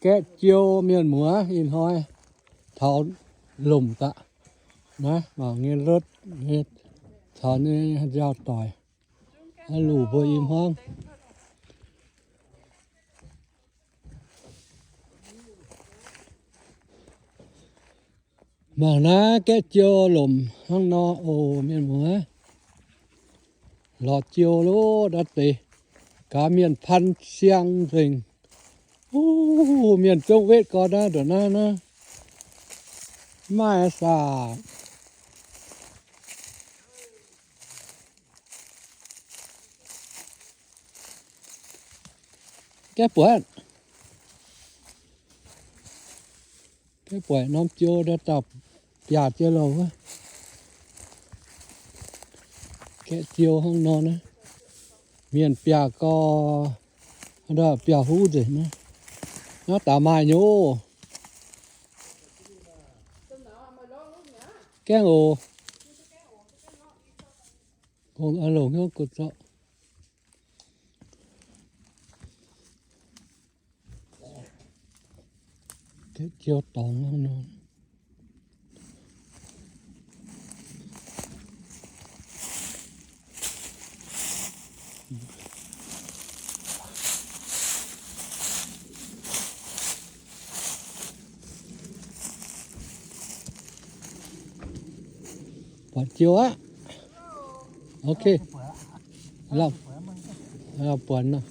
Gaeqv jiou mienh muoz ih hnoi taux lomc daaih. Naaiv mangc nyei lotv nyei, caux nyei nziaaux-doic, luc mbuo i hmuangv. Mangc naaiv gaeqv jiou lomc hnangv nor oc mienh muoz. Lorz jiou loh, ndau deix gaax mienh pan siang nzengc. Uv, mienh zungv wetv gorn naaiv ndongc naaiv naaiv. Maaih saah. Gaeqv buatc, gaeqv buatc norm jiou ndau dauh biaac jienv louh wuov. Gaeqv jiou hnangv nor naaiv, mienh biaac gau, ndau biaac huv nzengc naaiv. Naaiv daaih maaih nyei oc. Gaengh oc. Longc hnyouv gu'zorc. Gaeqv jiou dorngx hnangv nor. Buatc jiou aqv. Ok. Buatc nor.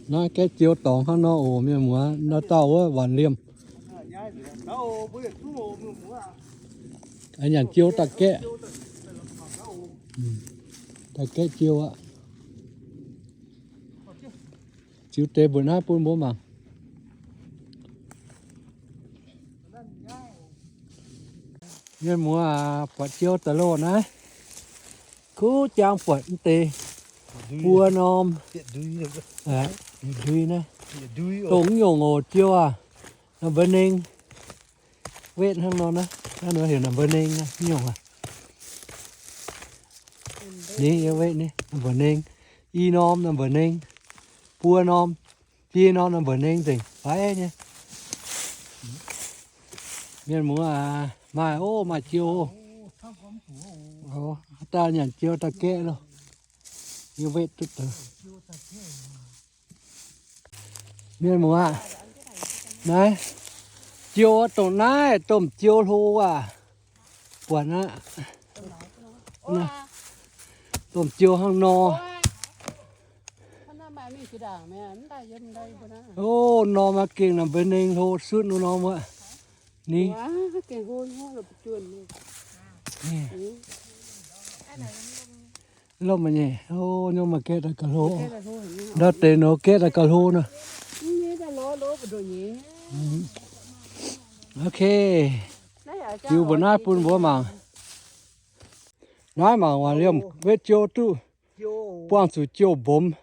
Naaiv gaeqv jiou dorngx hnangv nor oc mienh muoz, ndau dauh wuov waanc liemh. Nyanc jiou daaih gaeqv, daaih gaeqv jiou aqv. Ziux deix mbuoqc naaiv bun mbuo mangc. Mienh muoz aac, buatc jiou daaih loh naaiv. Kuv jaang buatc mv deix buo norm. Ndui naaiv. Dongh mv nyungc oc jiou aac. Number neng. Wetv hnangv nor naaiv, naaiv heuc number neng naaiv, mv nyungc aac. Ni, wetv ni, number neng. I norm number neng. Buo norm, biei norm number neng nzengc, faix nyei. Mienh muoz aac, maaih oc, maaih jiou oc. Daaih nyanc jiou daaih gaeqv loh. Yie wetv duqv deix. Mienh muoz aac, naaiv jiou dongh naaiv domh jiou hlo aac. Buatc aqv. Domh jiou hnangv nor. Ov, norm maiv gengh number neng hlo sutv nor norm wuov. Ni. Lomh nyei, ov, nyungc maaih gaeqv daaih gauh hlo. Ndau deix nor gaeqv daaih gauh hlo nor. Ok. Ziux mbuoqc naaiv bun mbuo mangc. Naaiv mangc waanc liemh wetv jiou duqv buangh zuqc jiou mbomx.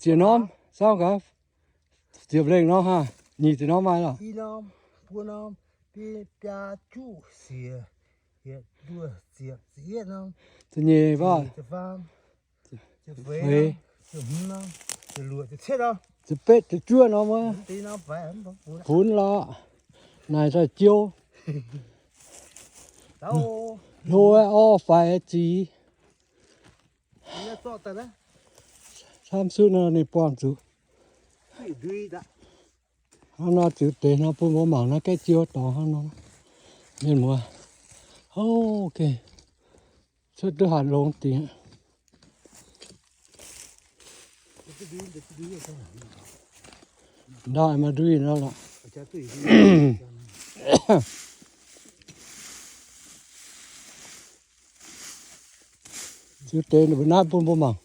Ziex norm, samv gaax, ziepc lengh norm haah, nyic ziepc norm maaih lorqc. Ziepc nyeic baac, ziepc feix, ziepc betv, ziepc juov norm wuov. Funx lorqc, naaic daaih jiou. Hlo orv faix zic. Camv sutv nor ninh buangh zuqc. Hnangv nor ziux deix nor bun mbuo mangc naaiv gaeqv jiou dorngx hnangv nor. Mienh muoz, ok, cuotv duqv hatc longx dingc aqv. Ndau maaih ndui nor lorqc. Ziux deix mbuo naaiv bun mbuo mangc.